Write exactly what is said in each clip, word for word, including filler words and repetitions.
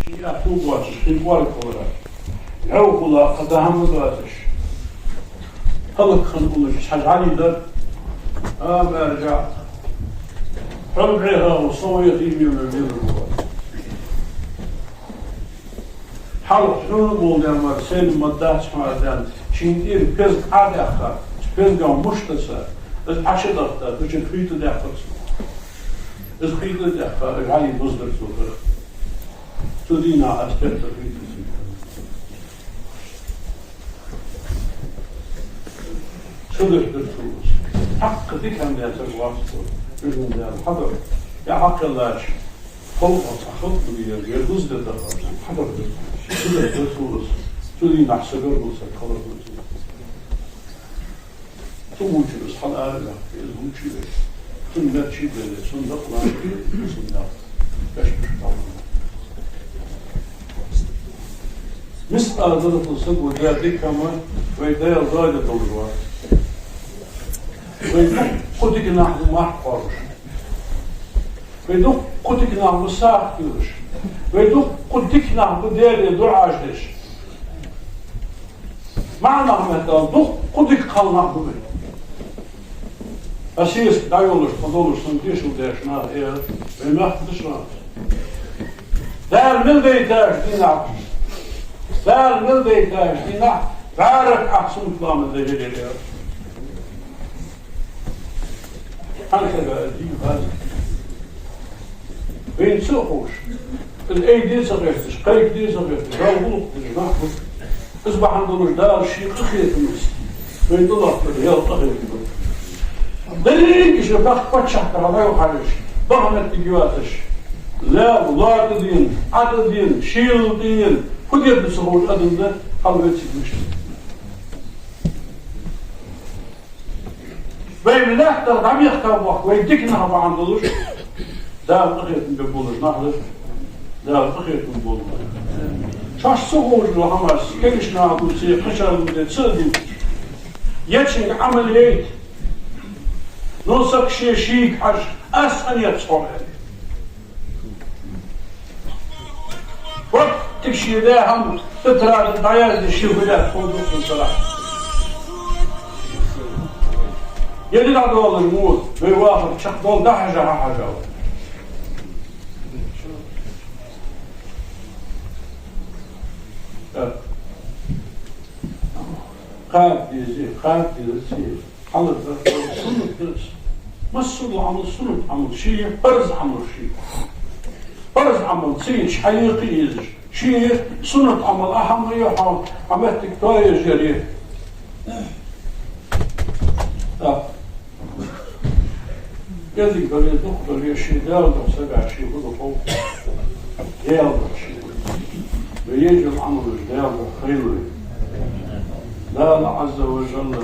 Ший аьттув боацаш, ший кӀоарга хиларах. Йовхала кхы даьхьа ма доацаш. Хьалакхана уллаш цхьа жӀали дар. А, маьржа. Хьо бӀеха ва, со веха, ийман мел вар. Хьалха хьона бола ден мара, сайна ма дац хьона ден. Шийна тӀера пеза Ӏодаьха, пеза мушта ца, из Ӏочудахийта, цу чу хий тӀа даьккхар цо. Из хий тӀа даьккха, из жӀали буздар цо тӀера. Цу дийнахьа из тӀера хий тӀа ца. Цу деш дар цо из. Хьакъ дика хӀама дацар вац цо. Уж ма дера хьадар. Я хьакъ лач. Халкъа цхьа халкъ ма дий, ер дуза дар даха, хьадар дар. Цу деш дар цо из. Цу дийнахьа сагар бул саг хилар дар цо. Цу мучу из хьал ара ваьккха, из мучу ве. Цун мерчи беле, цун дакъа лаьрхӀа, цун дакъа. Беш беш талана. Мискъал зарратал саго даь дика хӀама вай Даьла догӀа долаш вац. Вай дукха диканахьа марха кхоараш. Вай дукха диканахьа сагӀа хилаш. Вай дукха диканахьа Даьлага дуӀаш деш. МаӀанах меттел дукха дика кхалнах ба вай. Аз сесаг дӀайолаш, кхы долаш, сона тешал деш нах, э, вай мехкадаш нах. Дала мел дайташ дийнахьа, Дала мел дайташ дийнахьа, бӀаьрак Ӏа суннат ламаз деш дер. Хьан хьага дийна хаза. Вайна ца ховш, из айде ца гӀерташ, кхайкаде ца гӀерташ, Дала гӀулакх деш нах ба. Из бахьан долаш Дала ший къахетамца вайна тӀалаттар, Даьла къахетам ба. Деррига ший бахка паччахьалкхе дӀавахийташ, баха моттиг йоацаш, лаьв, лоа тӀадена, Ӏа тӀадена, шийла тӀаена, фу дергда ца ховш адам да, хьал вециг мишта. Вай миллатах дӀабехка бохк, вай дика нах бахьан долаш, Дала къахетам бе болаш нах да, Дала къахетам болба. Шоаш ца ховш дола хӀамаш, кегийча наха дувце, кхычарна дувце, ца дувце. Ечунга Ӏамал яйта. Ну, саг ше шийга хьажа, аз къинтӀера цхьа хӀама. Вот тикши да хӀама, тетрадь дӀаязде ший хӀудаьтта ховдухун сарахь. Е дӀадоалар мо, вай вахар чакхдоал дӀахьажа, хьахьажа. Так. Кхаба деза, кхаба деза цига. Хьалар дар суннат да из. Массадола Ӏамал суннат Ӏамал ший, парз Ӏамал ший. Парз Ӏамал ца еча хьаекха езаш. Ший суннат Ӏамал а хӀама я хьо, Ӏа моттиг тоаеш яр е. Так. КӀезига дале, дукха дале, ший Даьла духьа сага ший хӀама хов. Даьла духьа ший хӀама. Вай еш йола Ӏамалаш Даьла духьа хийла вай. Дала Ӏазза ва жалла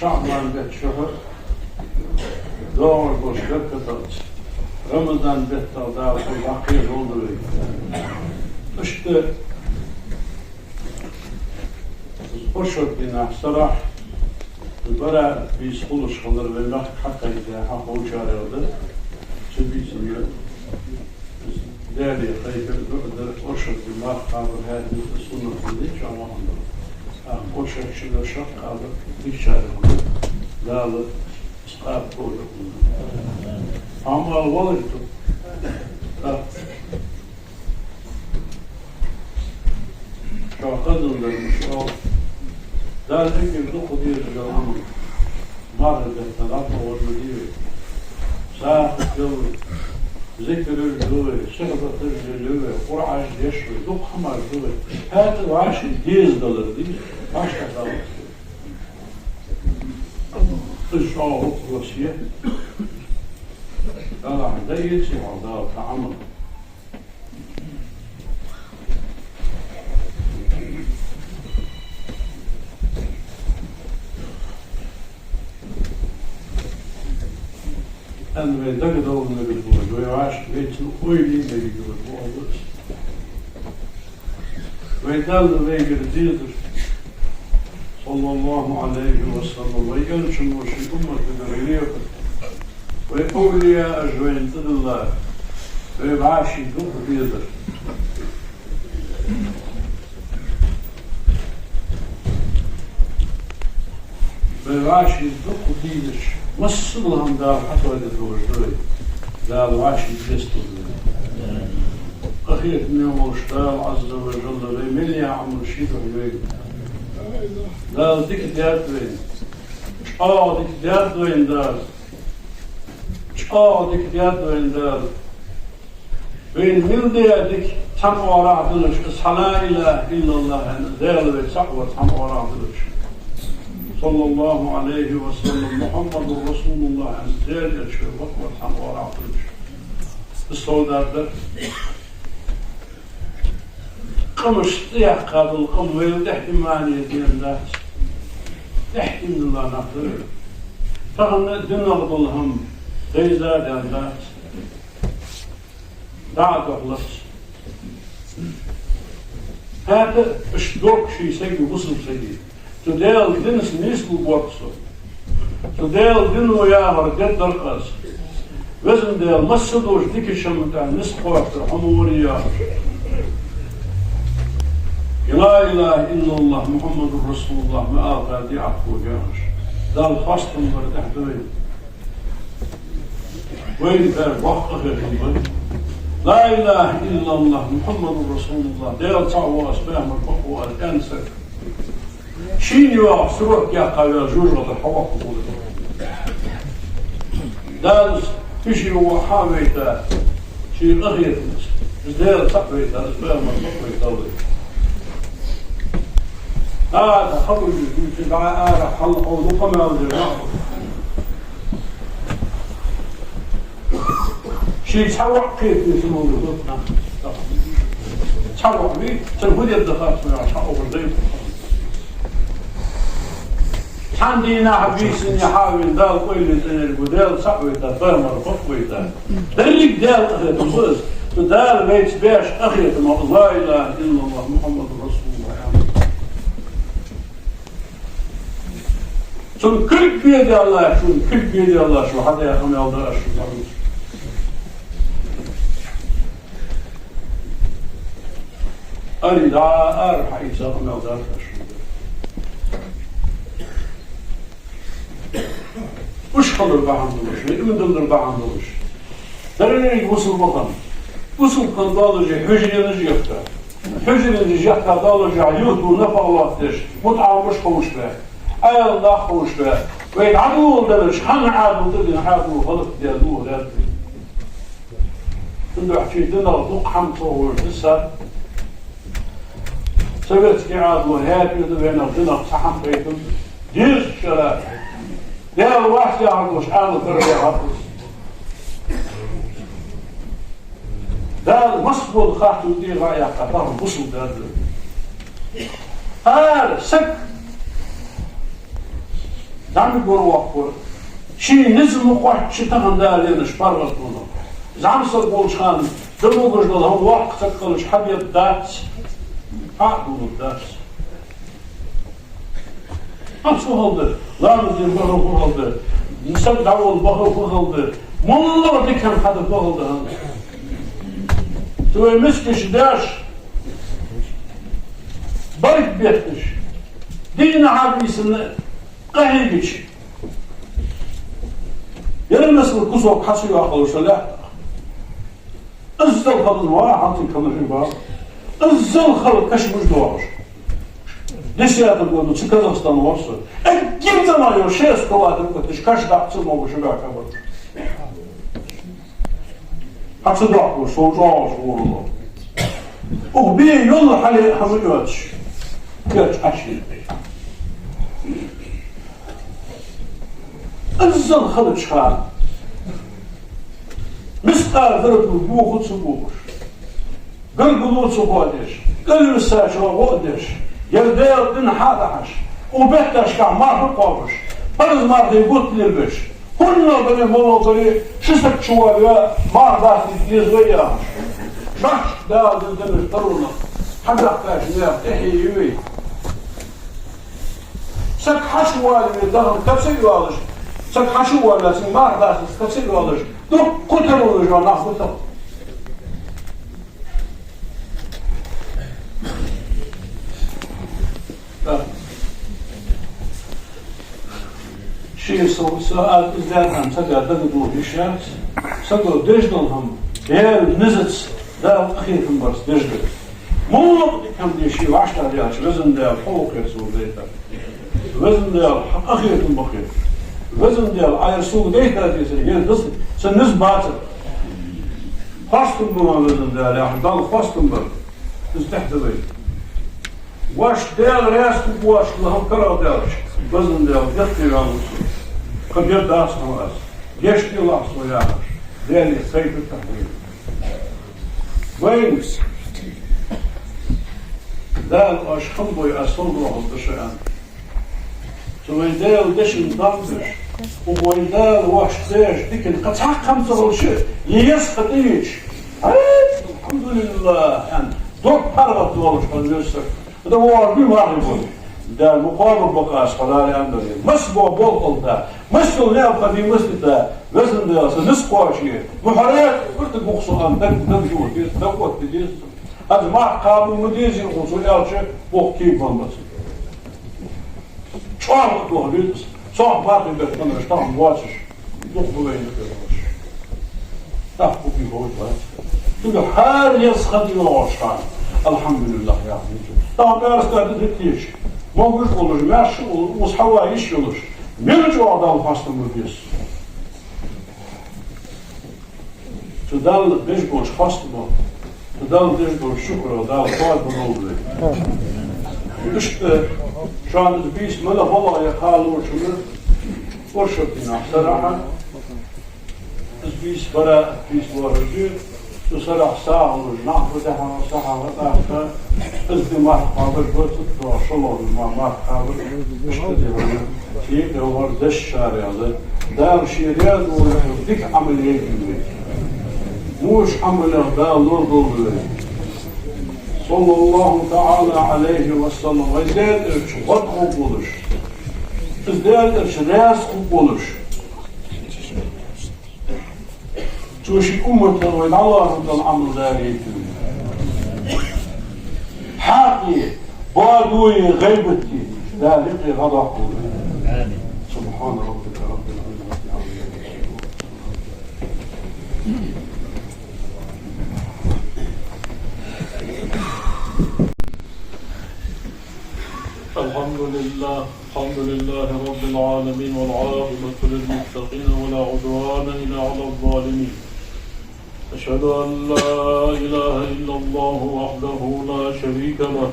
ШаӀбан бетта чухь доагӀаш долча беркатаца, Рамадан беттал Дала цунна дӀакхоачалда вай. Иштта оршот дийнахьа сарахь бараат бийса хулаш хилар вай мехка хьакхайкадаь хьаховчарех да. Цу бийсан Даьлага кхайкар, дуӀа дар, оршот ди марха кхабар, хӀаьта суннат ди чӀоагӀа ма хиннад. ТӀаккха оршот шидар шаккха кхабар дикачарех да. Дала из кхаба товфикъ лолда. Амма валар ду. ТӀаккха Шо хазан дар муш оал. Дала зикар дукха дезаш дола Ӏамал. Мархий бетта дӀатӀавоагӀаш ма дий вай. СагӀа дала вай. Зикараш ду вай, сухьбаташ лелаю вай, Къуръанаш дешу вай, дукха хӀамаш ду вай. ХӀаьта вӀаши деза далар дий, вӀашагӀкхетар. Из чӀоагӀа воккха васкет. Дала хьа дайици хьо, Дала тха Ӏамал. Ан вай дагадоагӀа мегаш болаш, вай вӀашка вецна ойла е мегаш болаш, бо аллас. Вай Далла вайгара дезар, саллаллахӀу Ӏалайхи ва саллам, вай элчано ший умматагара лехар. Вай овлияаш вайна тӀадиллар, вай вӀаши дукха дезар. Вай вӀаши дукха дийнача, массадола хӀама Дала хьатӀадоаладеш да вай. Дала вӀаши деза тхона. Къахетаме волча Дала Ӏазза ва жалла вай мел яь Ӏамал ший духьа йойла. Дала дика даьд вайна. ЧӀоагӀа дика даьд вайна Дала. ЧӀоагӀа дика даьд вайна Дала. Вайна мел даь дика цхьан оагӀорахьа далаш, из хьа ла илахӀа иллаллахӀ аьнна, Даьла вай цаӀ вар цхьан оагӀорахьа далаш. صلى الله عليه وسلم محمد رسول الله аьнна, Даьла элча вай вар цхьан оагӀорахьа далаш. Из сов дар да. Къамашта цӀи яьккха дола къам вайла тӀехьа имане дена дац. ТӀехьа иман дола нах да вай. Тахан динах дола хӀама дайза а даьнна дац. ДӀа а дохлац. ХӀаьта а уж дохкаш саг, бусалба саг. Цу Даьла динца нийслу боху со. Цу Даьла дино яхар дергдар-кх аз. Везан Даьла, массадолча дикача хӀаман тӀа нийсхьа кхоачар хьо ма варий яхаш. لا إله إلا الله محمد رسول الله ма аллара дӀахо яхаш. Дала хоастам бар тӀехь ду вайна. Вайна бер боккха къахетам ба. لا إله إلا الله محمد رسول الله. Даьла цаӀ ва аз, пайхамар бакъ ва аз, аьнна саг. Шийна йоагӀа срок яьккха ваьлла жожагӀатера хьавоаккхаргва. Дала ший воӀ хьа а вайта, ший къахетамца, из Даьла цаӀ вайта, из пайхамар бакъ вайта вай. ХӀаьта хабар ю, дӀа ара хьалха хьо дукха мел дер нах ба. Ший цхьа воӀ кхетаме ца мел ду, цхьа воӀ вий, цар фу дергда хац вай, цхьа оагӀув дай. Цхьан дийнахьа, бийсанна хьа а вена, Дала къойле цӀенерг ва, Даьла цаӀ вайта, пайхамар бакъ вайта. Деррига Даьла къахетам ба из. Цу Дала вайца беш къахетам ба, لا إله إلا الله محمد رسول الله. Цунна кулг бе даьлла, цунна кулг бе даьлла, шу хьадаь къамаьл да аз шуга. Ара дӀа, ара хьаийца къамаьл да аз шуга. Уж хилар бахьан долаш, иман дилар бахьан долаш. Деррига бусалба хӀама. Бусалба хӀама долаш хьужаренаш яккха. Хьужаренаш яккха долаш, юхту нафакъа лоаттадеш, мутӀахьамаш ховш ба, Ӏаьлам нах ховш ба. Вай дӀадоладелаш, хьан Ӏаьдал да дина, Ӏаьдало хӀалакдаьд, духьал даьд. Цудухьа ший динах дукха хӀама ца ховш да саг. Советски Ӏаьдало хӀаьта а да вайнах динах цхьа хӀама кхетам. Дезача шера Даьла вац яхар долаш Ӏаьдал караде хьакъ. Дала массабола харцо тӀера ваяккха тахан бусалба даьд. ХӀара саг зӀамига вар воккха вар. Ший низ ма кхоачча тахан Дала еннаш паргӀатонах. ЗӀамсаг волча хана дан могаш дола хӀама воккха саг хилча хьабергдац, хьа а дуллургдац. Аз фу хала да, ламаз де бахар фу хала да, саг дӀаволла бахар фу хала да, моллагӀа дика хӀама хьада фу хала да хӀанз. Цу вай мискача даьша барт бетташ, дийнахьа бийсанна къахьегача, ер масала кусок хьа ца йоаккхалуш лаьтта. Иззал хала ва хьалцин калашин бала. Иззал хала каш муж доагӀаш. Десятый год ца Казахстан вар со. Эггара заман йо шесть километр куташ каш даккха ца могаш баьхка бар. Хьа ца доккхуш, со чӀоагӀаш вурло. Ух бе йолла хьале хӀама йоацаш. Кеч Ӏачи. Иззал халача хана. Мискъала зарратал боху ца бохуш, гаргало ца хоадеш, кӀалвиссачоа гӀо а деш, ер Даьла дин хьа а дахьаш, укх бетташка марха кхоабаш, парз мархий гуттар лелабеш, хӀунда баре, мала баре, ши саг чу вале, марха дастийта деза вай яхаш. Шоаш Дала дина динах таронах хьабаьхкача наьха тӀехье я вай. Саг хьа чу вале, тахан каца а йоалаш, саг хьа чу вале, цунга марха дастийта каца а йоалаш, дуккха таронаш йола нах ба тахан. Со, со аз из даьд аьнна сага дагадоха йиш яц. Саго деш дола хӀама Даьла низаца, Дала къахетам барца деш да. Муха дика хӀама де ше вӀаштӀехьадаьлча, Везан Даьла, хьо укхаза сона дайта. Везан Даьла, хьа къахетам бакъахьа. Везан Даьла, Ӏа ер сога дайта дезар, ер дац, са низ бацар. Хоастам ба, Везан Даьла, яхаш, Далла хоастам бар. Из тӀехьа да вай. Воаш Даьла раьза хургвоацаш хӀама карагӀдаьлча, Везан Даьла, дехке ваьнна ва со. Кхы бер дац хьона аз. Гешт делахь сона, яхаш, Даьлага кхайкар тӀехьа вайна. Вайна Дала оаш хам бой, аз сона дохал да ша аьнна. Цу вай Даьла дешан дам деш, укх вай Дала воаш деш дикан кхы цхьаккха хӀама ца хилча, еза кхы тӀаеча, «Ай, алхьамдулиллахӀ», аьнна, дог паргӀата долаш хила веза саг. Ада вогӀар би мархий бу. Да, мукъабар бакъас хьо Дала аьнна дар. Мас бо болхалда, мас йол неабхадимас дита, Везан Даьла, са низ кхоаче, мухьарет, урта гух со аьнна, даг, даг жур деза, даг отта деза. Аз марха кхаба ма дезий хьона цо аьлча, боху кийбан бац. ЧӀоагӀа дохавийтас. Цох бакъий бетта ханараш тахана воацаш. Дукха ба вайна хилараш. ТӀаккха букъи ховш бац. Цуьнга хӀара еза ха дӀайоагӀаш хана, алхьамдулиллахӀ, яхаш. Тахана къаьстта да дитта йиш. Могаш а волаш, маьрша а волаш, ус хьава йиш йолаш. Мел чӀоагӀа Далла хоастам бу беза. Цу Далла деш болча хоастамо, цу Далла деш болча шукро Дала кхоабаш долда вай. Иштта шоана из бийса мел хала я кхаллучунна, оршотдийнахьа сарахьа, из бийса бараат бийса лоархӀаш я, цу сарахьа сагӀа луш нах ба, дехьа сахьа ва тӀаккха, из ди марха кхабар, барцат доагӀа шоллагӀа ди ма марха кхабар, иштта ди вана. Шийга вар дешшара яла, Дала ший раьза волча дика Ӏамал яйта вай. Вуш Ӏамалех Дала лорадолда вай. صلى الله تعالى عليه وسلم. Вай Даьла Элча гӀо хургволаш, из Даьла Элча раьза хургволаш, цо ший умматах вай дӀалоархӀаргдола Ӏамал Дала яйта вай. Хьакъи, боадои, гӀийбати Дала юкъе дӀадоаккхалда вай. سبحان ربك رب العزة عما يصفون. الحمد لله، الحمد لله رب العالمين، والعاقبة للمتقين، ولا عدوان إلا على الظالمين. أشهد أن لا إله إلا الله وحده لا شريك له،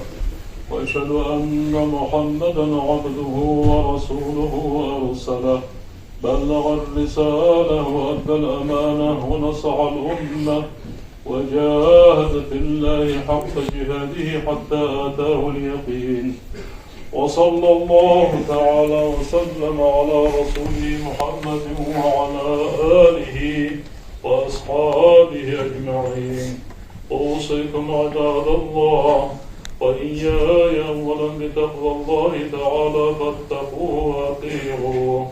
وأشهد أن محمدا عبده ورسوله أرسله، بلغ الرسالة وأدى الأمانة ونصح الأمة، وجاهد في الله حق جهاده حتى أتاه اليقين. وصلى الله تعالى وسلم على رسوله محمد وعلى آله وأصحابه أجمعين. أوصيكم عباد الله وإياي أولا بتقوى الله تعالى فاتقوه وأطيعوه.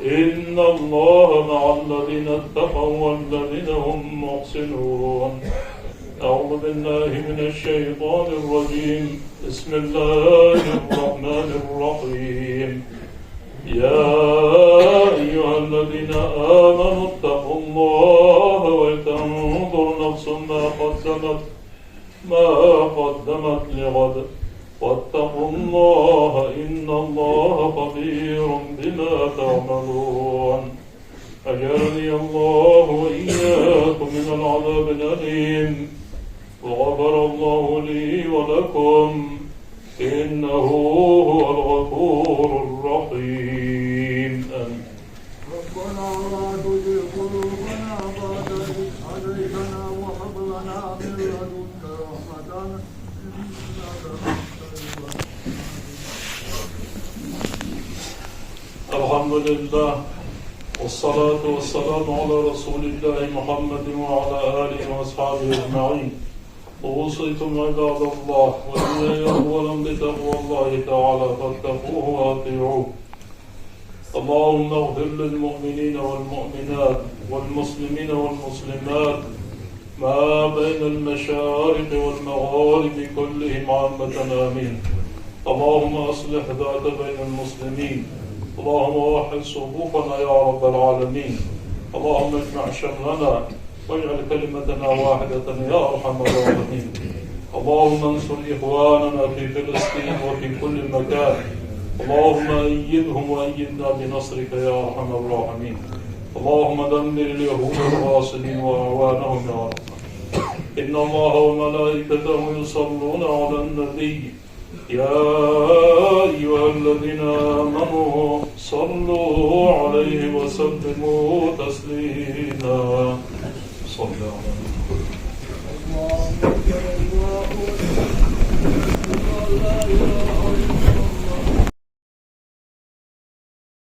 إن الله مع الذين اتقوا والذين هم محسنون. أعوذ بالله من الشيطان الرجيم. بسم الله الرحمن الرحيم. يا أيها الذين آمنوا اتقوا الله ولتنظر نفس ما قدمت، ما قدمت لغد، واتقوا الله، إن الله خبير بما تعملون. أجارني الله وإياكم من العذاب الأليم، وغفر الله لي ولكم، إنه هو الغفور الرحيم. آمين. ربنا لا تزغ قلوبنا بعد إذ هديتنا وهب لنا من لدنك رحمة إنك أنت الوهاب. الحمد لله، والصلاة والسلام على رسول الله محمد وعلى آله وأصحابه أجمعين. أوصيكم عباد الله وإياي أولا بتقوى الله تعالى فاتقوه وأطيعوه. اللهم اغفر للمؤمنين والمؤمنات والمسلمين والمسلمات ما بين المشارق والمغارب كلهم عامة، آمين. اللهم أصلح ذات بين المسلمين اللهم وحد صفوفنا يا رب العالمين. اللهم اجمع شملنا واجعل كلمتنا واحدة يا أرحم الراحمين. اللهم انصر إخواننا في فلسطين وفي كل مكان. اللهم أيدهم وأيدنا بنصرك يا أرحم الراحمين. اللهم دمر اليهود الغاصبين وأعوانهم يا رب. إن الله وملائكته يصلون على النبي. يا أيها الذين آمنوا صلوا عليه وسلموا تسليما. صل على